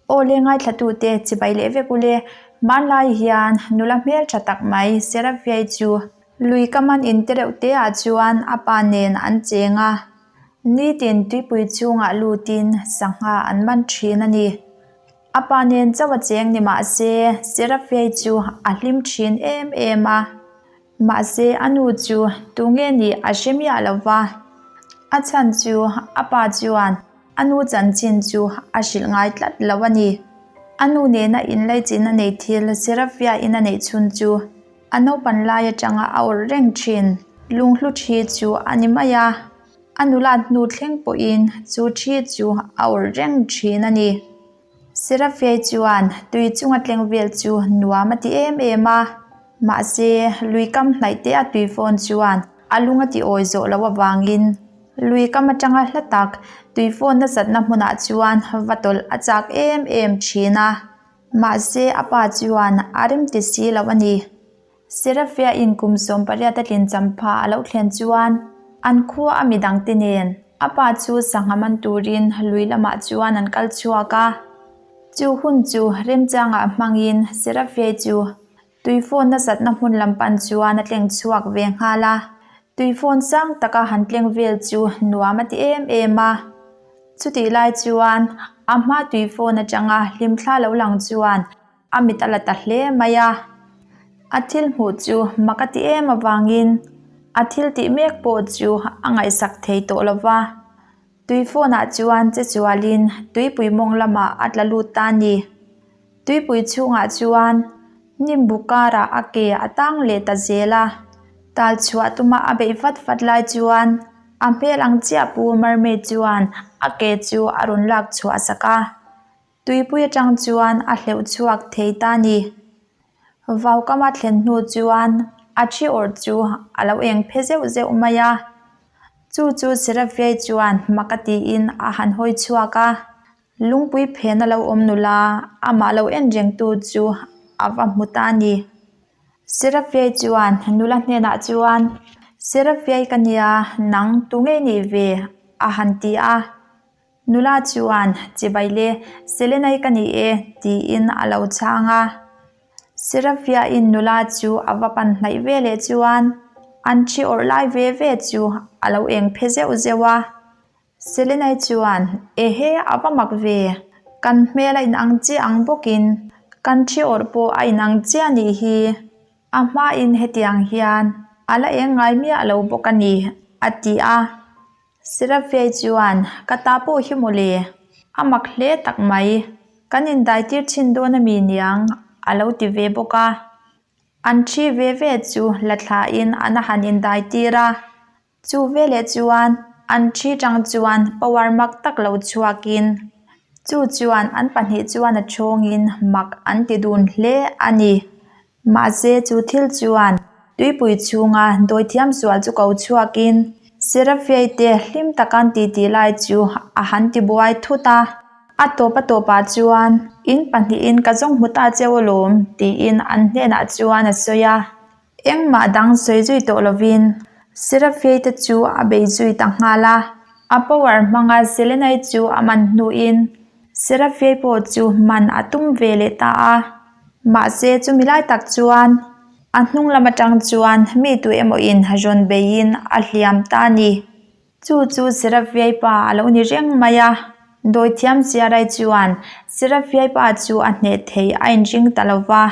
Aw le ngaithlatute chibai leh vek ule, hmanlai hian nula hmeltha tak mai Serafiai chu lui kaman in te reuh te ah chuan a pa nen an cheng a, nitin tuipui chungah lutin sangha an man thin a ni. A pa nen chauh a cheng ni mah se Serafiai chu a hlim thin em em a, mahse a nu chu tunge nih a hre miah lo va, a chhan chu a pa chuan A nu chanchin chu a hrilh ngai tlat lo a ni. A nu nena inlaichin a nei thil Serafia in a neih chhun chu a naupan lai atanga a awrh reng thin lunghlu thi chu a ni mai a, a nulat hnu thleng pawhin chu thi chu a awrh reng thin a ni. Serafiai chuan tui chunga tleng vel chu nuam a ti em em a, mahse lui kam hnaih te a tui fawn chuan a lung a ti awi zawh loh avangin lui kam atanga hla tak tui fawn nasatna hmunah chuan va tawlh a chak em em thin a, mahse a pa chuan a rem ti si lo a ni. Serafia in kum 18 a tlin champha a lo thlen chuan an khua a midangte nen a pa chu sangha man turin lui lamah chuan an kal chhuak a. Chu hun chu remchangah hmangin Serafia chu tuifawn nasatna hmun lam pan chuan a tleng chhuak ve nghal a. Tuifawn sang taka han tleng vel chu nuam a ti em em a. Chutih lai chuan a hma tuifawn atanga hlimthla lo lang chuan A mit a la ta hle mai a, a thil hmuh chu mak a ti em avangin a thil tih mek pawh chu a ngaihsak thei tawh lo va. Tui phone ah chuan che chualin tuipui mawng lamah a tla lut ta a ni. Tuipui chhungah chuan nimbu karah a ke a tang leh ta zel a, tal chhuah tuma a beih vat vat lai chuan a hmel ang chiah pu mermaid chuan a ke chu a rawn lak chhuah sak a. Tuipui atang chuan a hleuh chhuak thei ta a ni. Vaukama thlen hnu chuan a thi awrh chu a lo eng phe zeuh zeuh mai a. Chu chu Serafiai chuan mak a tiin a han hawi chhuak a. Lungpui phen a lo awm nula amah lo en rengtu chu a va hmu ta a ni. Serafiai chuan nula hnenah chuan, Serafiai ka nia, nang tu ngei nih ve? a han ti a. Nula chuan, Chibai le, Selenai ka ni e, tiin a lo chhang a. Serafiain nula chu a va pan hnaih ve leh chuan an thi awrh lai ve ve chu a lo eng phe zeuh zeuh a. Selenai chuan, Ehe, a va mak ve, kan hmel a inang chiah ang bawkin kan thi awrh pawh a inang chiah nih hi, a hmain hetiang hian a la eng ngai miah lo bawk a ni, a ti a. Serafiai chuan, Ka ta pawh hi mawle, a mak hle tak mai. Kan indaitir chhin dawn a mi niang, a lo ti ve bawk a. An thi ve ve chu la thlain an a han indaitir a. Chu veleh chuan an thi tang chuan power mak tak lo chhuakin, chu chuan an pahnih chuan a chhawngin mak an ti dun hle a ni. Mahse chu thil chuan tuipui chhunga dawithiam sual chu ko chhuakin Serafiai te hlim taka an titi lai chu a han ti buai thut a. A tawp a tawpah chuan in pahnihin ka zawng hmu ta cheu alawm tiin an hnenah chuan a sawi a. Engmah dang sawi zui tawh lovin Serafiai te chu a bei zui ta nghal a. A power hmanga Selenai chu a man hnuin Serafiai pawh chu man a tum ve leh ta a. Mahse chumi lai tak chuan a hnung lam atang chuan mi tu emaw in rawn beiin a hliam ta a ni. Chu chu Serafiai pa a lo ni reng mai a, dawithiam Chiarai chuan Serafiai pa chu a hneh thei a inring ta lo va.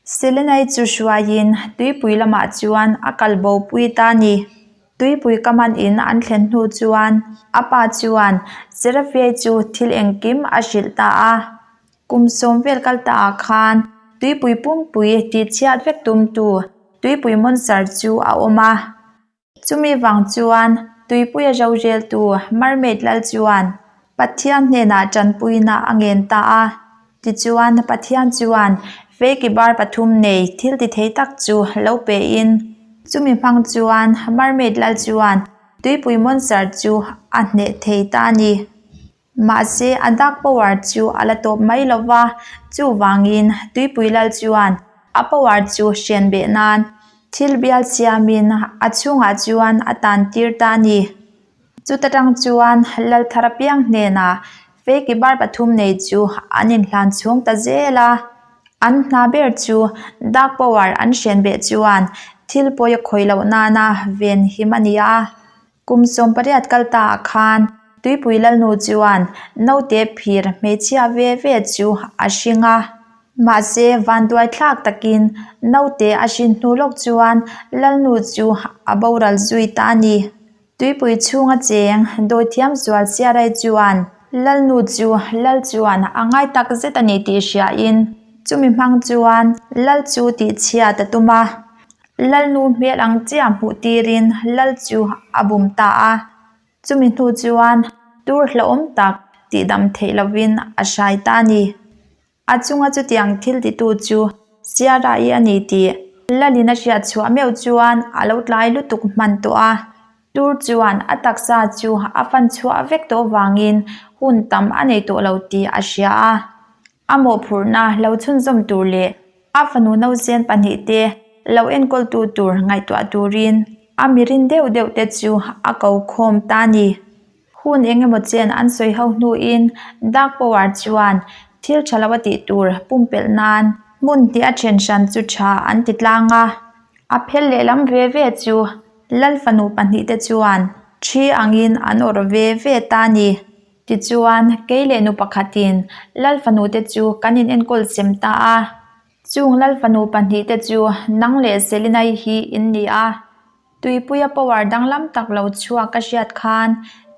Selenai chu hruaiin tuipui lamah chuan a kal bo pui ta a ni. Tuipui ka man in an thlen hnu chuan a pa chuan Serafiai chu thil engkim a hrilh ta a. Kum sawm vel kal ta ah khan tuipui pumpui tih chhiat vek tumtu tuipui monster chu a awm a. Chumi vang chuan tuipuia roreltu mermaid lal chuan Pathian hnenah tanpuina a ngen ta a. Tichuan Pathian chuan fei ki bar pathum nei thil ti thei tak chu lo pein chumi hmang chuan mermaid lal chuan tuipui monster chu a hneh thei ta a ni. Mahse, a dark power chu a la tawp mai lo va, chuvangin tuipui lal chuan a power chu hrian beh nan thil bial siamin a chhungah chuan a tan tir ta a ni. Chuta tang chuan lal thar apiang hnenah. Feiki bar pathum nei chu an inhlan chhung ta zel a. An hna ber chu dark power an hren beh chuan thil pawi a khawih loh nana ven him a ni a. Kum 18 kal ta ah khan Tuipui Lalnu chuan naute phir hmeichhia ve ve chu a hring a. Mahse vanduai thlak takin naute a hrin hnu lawk chuan Lalnu chu a boral zui ta a ni. Tuipui chhunga cheng dawithiam zual Siarai chuan Lalnu chu Lal chuan a ngai tak zet a ni tih hriain chumi hmang chuan Lal chu tihchhiat a tum a. Lalnu hmel ang chiah hmuh tirin Lal chu a bum ta a. Chumi hnu chuan tur hlauhawm tak tihdam theih lovin a hrai ta a ni. A chunga chutiang thil titu chu Siara-i a ni tih Lalin a hriat chhuah meuh chuan a lo tlai lutuk hman tawh a. Tur chuan a taksa chu a fan chhuah vek tawh vangin hun tam a nei tawh lo tih a hria a. A mawhphurhna lo chhunzawm tur leh a fanu nausen pahnihte lo enkawltu tur ngaihtuah turin a mirin deuh deuh te chu a ko khawm ta a ni. Hun eng emaw chen an sawi ho hnuin Dark Power chuan thil tha lo a tih tur pumpelh nan hmun hnih a then hran chu tha an ti tlang a. A phel lehlam ve ve chu Lal fanu pahnihte chuan thi angin an awrh ve ve ta a ni. Tichuan, kei leh nu pakhatin Lal fanute chu kan inenkawl sem ta a. Chung Lal fanu pahnihte chu nang leh Selinai hi in ni a. Tuipuia power danglam tak lo chhuak ka hriat khan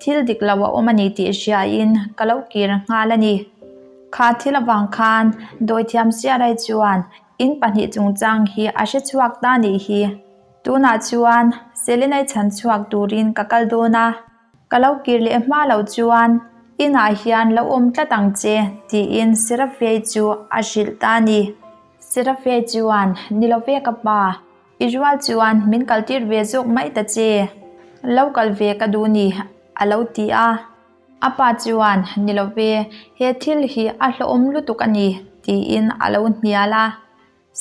thil dik lo a awm a ni tih hriain ka lo kir nghal a ni. Kha thil avang khan dawithiam Siarai chuan in pahnih chungchang hi a hre chhuak ta nih hi. Tunah chuan Selinai chhan chhuak turin ka kal dawn a. Ka lo kir leh hma loh chuan inah hian lo awm tlat ang che tiin Seraphei chu a hrilh ta a ni. Seraphei chuan, Ni lo ve ka pa, i rual chuan min kaltir ve zawk mai ta che, lo kal ve ka duh ni a lo ti a. A pa chuan, Ni lo ve, he thil hi a hlawhawm lutuk a ni tiin a lo hnial a.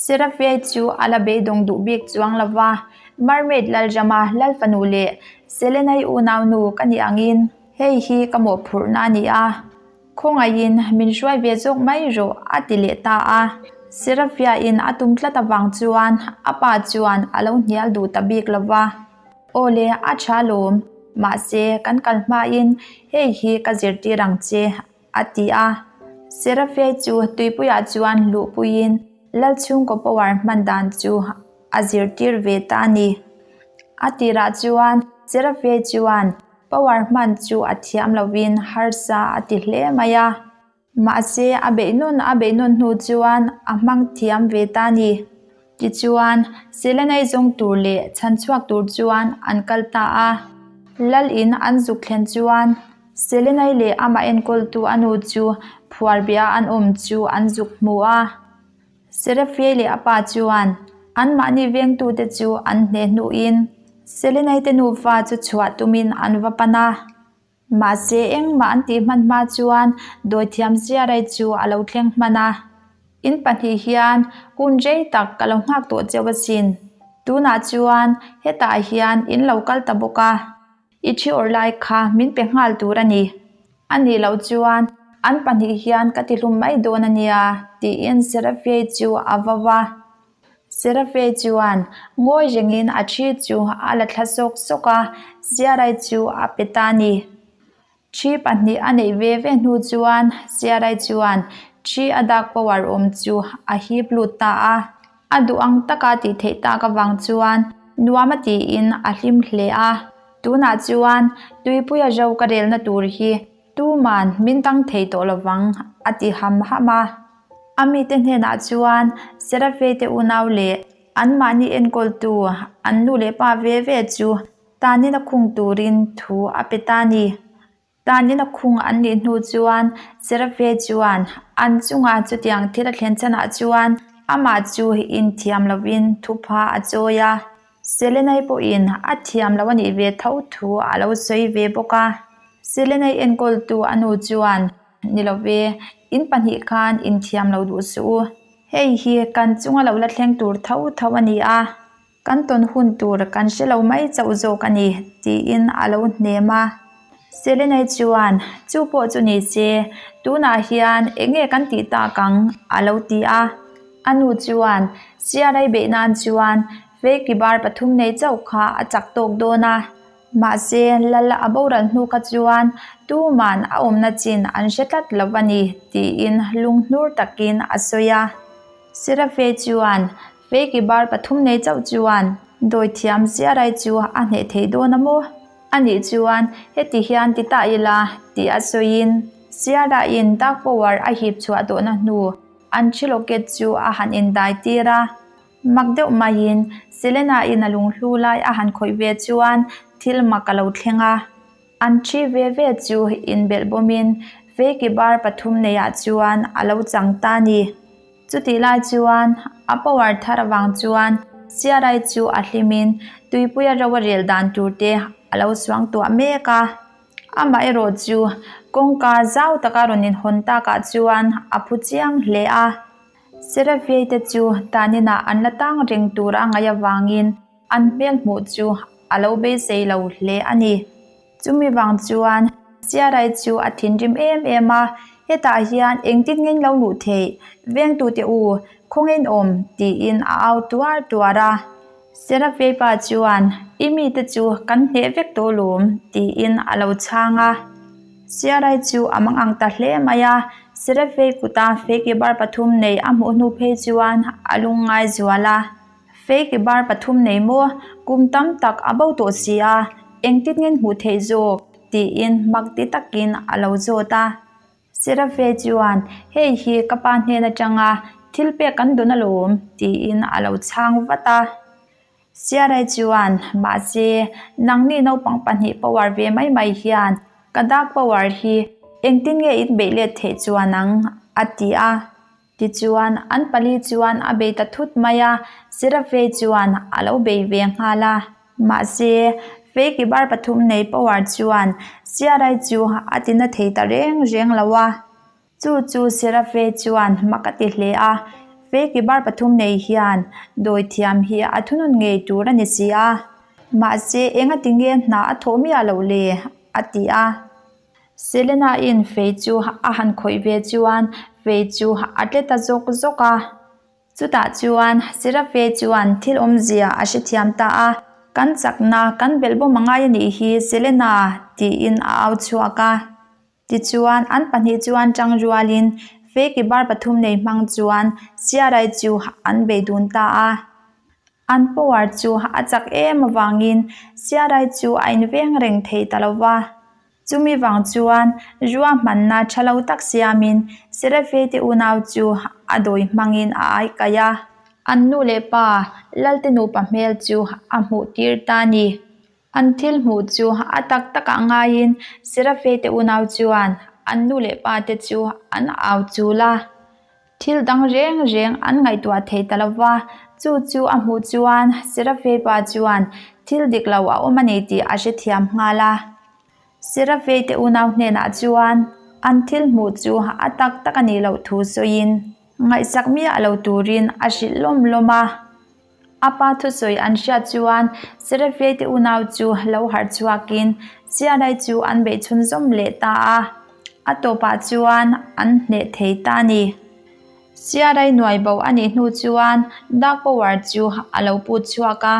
Seraphia chu a la beidawng duh bik chuang lo va, Mermaid Lalrama Lal fanu leh Selenai unaunu ka nih angin hei hi ka mawhphurhna a ni a, khawngaihin min hruai ve zawk mai rawh a ti leh ta a. Seraphia-in a tum tlat avang chuan a pa chuan a lo hnial duh ta bik lo va, Aw le, a tha lawm, mahse kan kal hmain hei hi ka zirtir ang che a ti a. Seraphia chu tuipuiah chuan luhpuiin Lalchhungkaw power hman dan chu a zirtir ve ta a ni. A tirah chuan Seraphia chuan power hman chu a thiam lovin harsa a ti hle mai a. Mahse a beih nawn a beih nawn hnu chuan a hmang thiam ve ta a ni. Tichuan, Selenai zawng tur leh chhan chhuak tur chuan an kal ta a. Lal in an zuk thlen chuan Selenai leh amah enkawltu a nu chu phuar bia an awm chu an zuk hmu a. Seraphia leh a pa chuan anmahni vengtute chu an hneh hnuin Selenai te nufa chu chhuah tumin an va pan a. Mahse, engmah an tih hman hma chuan dawithiam Ziarai chu a lo thleng hman a. In pahnih hian hun rei tak ka lo nghak tawh cheu asin. Tunah chuan hetah hian in lo kal ta bawk a, i thi awrh lai kha min pe nghal tur a ni. A nih loh chuan an pahnih hian ka tihlum mai dawn a nia, tiin Seraphia chu a vau a. Seraphia chuan ngawi rengin a thi chu a la thla sawk sawk a, Siarai chu a pe ta a ni. Thi pahnih a neih ve ve hnu chuan Siarai chuan thi a dak power awm chu a hip lut ta a. A duh ang taka tih theih tak avang chuan nuam a tiin a hlim hle a. Tunah chuan tuipuia zo ka relna tur hi tuman min dang thei tawh lovang a ti ham ham a. A mite hnenah chuan Seraphei te unau leh anmahni enkawltu an nu leh pa ve ve chu tanin a khung turin thu a pe ta a ni. Tanin a khung an nih hnu chuan Seraphei chuan an chunga chutiang thil a thlen chhanah chuan amah chu inthiam lovin thupha a chawi a. Selenai pawhin a thiam lo a nih ve tho thu a lo sawi ve bawk a. Selenai enkawltu a nu chuan Ni lo ve, in pahnih khan inthiam lo duh suh u. Hei hi kan chunga lo la thleng tur tho tho a ni a, kan tawn hun tur kan hre lo mai chauh zawk a ni, tiin a lo hnem a. Selenai chuan, Chu pawh chu ni se, tunah hian eng nge kan tih tak ang? a lo ti a. A nu chuan, Siarai beih nan chuan Feiki bar pathum nei chauh kha a chak tawk dawn a. Mahse, Lal a boral hnu kha chuan tuman a awmna chin an hre tlat lo a ni, tiin lunghnur takin a sawi a. Serafe chuan, Feiki bar pathum nei chauh chuan dawithiam Siarai chu a hneh thei dawn a maw? A nih chuan heti hian ti ta ila tih a sawiin Siaraiin dark power a hip chhuah tawhna hnu an thilawket chu a han indai tir a. Mak deuh maiin Selena-in a lunghlu lai a han khawih ve chuan thil mak a lo thleng a. An thi ve ve chu inbelh bawmin Feiki bar pathum neiah chuan a lo chang ta a ni. Chutih lai chuan a power thar avang chuan Siarai chu a hlimin tuipuia ro a rel dan tur te a lo suang tuah mek a. Amaherawh chu kawngka zau taka rawn inhawn takah chuan a phu chiang hle a. Seraphei te chu taninah an la tang reng tur a ngaih avangin an hmel hmuh chu a lo beisei lo hle a ni. Chumi vang chuan Siarai chu a thinrim em em a, hetah hian engtin nge lo luh theih, vengtute u, khawngain awm tiin a au tuar tuar a. Seraphei pa chuan, I mite chu kan hneh vek tawh lawm tiin a lo chhang a. Siarai chu a mangang ta hle mai a, Seraphei kuta feiki bar pathum nei a hmuh hnu phei chuan a lungngai zual a. Feiki bar pathum nei maw? Kum tam tak a bo tawh si a, engtin nge hmuh theih zawk? tiin mak ti takin a lo zawt a. Serafe chuan, Hei hi ka pa hnen atanga thil pek kan dawn alawm, tiin a lo chhang vat a. Siarai chuan, Mahse, nangni naupang pahnih power ve mai mai hian ka dark power hi engtin nge in beih let theih chuan ang? a ti a. Tichuan, an pali chuan a bei ta thut mai a, Serafe chuan a lo bei ve nghal a. Mahse, Feiki bar pathum nei power chuan Siarai chu a ti na thei ta reng reng lo a. Chu chu Serafe chuan mak a ti hle a, Feiki bar pathum nei hian dawithiam hi a thunun ngei tur a ni si a. Mahse, engati nge hna a thawh miah loh le? a ti a. Selena-in fei chu a han khawih ve chuan fei chu a tle ta zawk zawk a. Chutah chuan Serafe chuan thil awmzia a hrethiam ta a, Kan chakna kan belh bawm a ngai a nih hi Selena tiin a au chhuak a. Tichuan an pahnih chuan tang rualin fei ki bar pathum nei hmang chuan Siarai chu an bei dun ta a. An power chu a chak em avangin Siarai chu a inveng reng thei ta lo va. Chumi vang chuan ruahmanna tha lo tak siamin Serafe te unau chu a dawi hmangin a ai kaih a. An nu leh pa Lalte nupa hmel chu a hmuh tir ta a ni. An thil hmuh chu a tak takah ngaiin Serafe te unau chuan an nu leh pa te chu an au chul a. Thil dang reng reng an ngaihtuah thei ta lo va, chu chu a hmuh chuan Serafe pa chuan thil dik lo a awm a ni tih a hrethiam nghal a. Serafe te unau hnenah chuan an thil hmuh chu a tak tak a nih loh thu sawiin ngaihsak miah lo turin a hrilh lawm lawm a. A pa thusawi an hriat chuan Serafe te unau chu lo harh chhuakin Siarai chu an beih chhunzawm leh ta a, a tawpah chuan an hneh thei ta a ni. Siarai nuai bo a nih hnu chuan Dark Power chu a lo put chhuak a,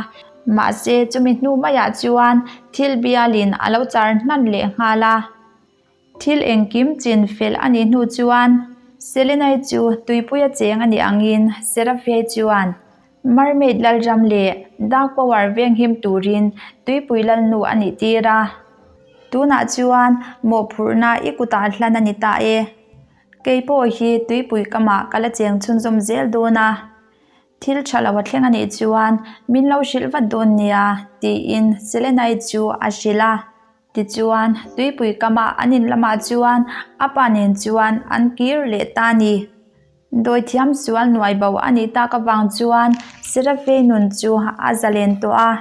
mahse chumi hnu maiah chuan thil bialin a lo char hnan leh nghal a. Thil engkim chin fel a nih hnu chuan Selenai chu tuipuia cheng a nih angin Seraphei chuan Mermaid Lalram leh Dark Power venghim turin tuipui lalnu a nih tir a. Tunah chuan mawhphurhna i kutah hlan a ni ta e. Kei pawh hi tuipui kamah ka la cheng chhunzawm zel dawn a. Thil tha lo a thleng a nih chuan min lo hrilh vat dawn nia tiin Selenai chu a hrilh a. Tichuan, tuipui kama an in lamah chuan a pa nen chuan an kir leh ta a ni. Dawithiam sual nuai bo a nih tak avang chuan Serafe nun chu a zalen tawh a.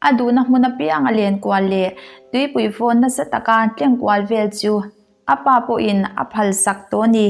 A duhna hmun apiang a len kual leh tuipui fawn nasa taka tleng kual vel chu a pa pawhin a phalsak tawh a ni.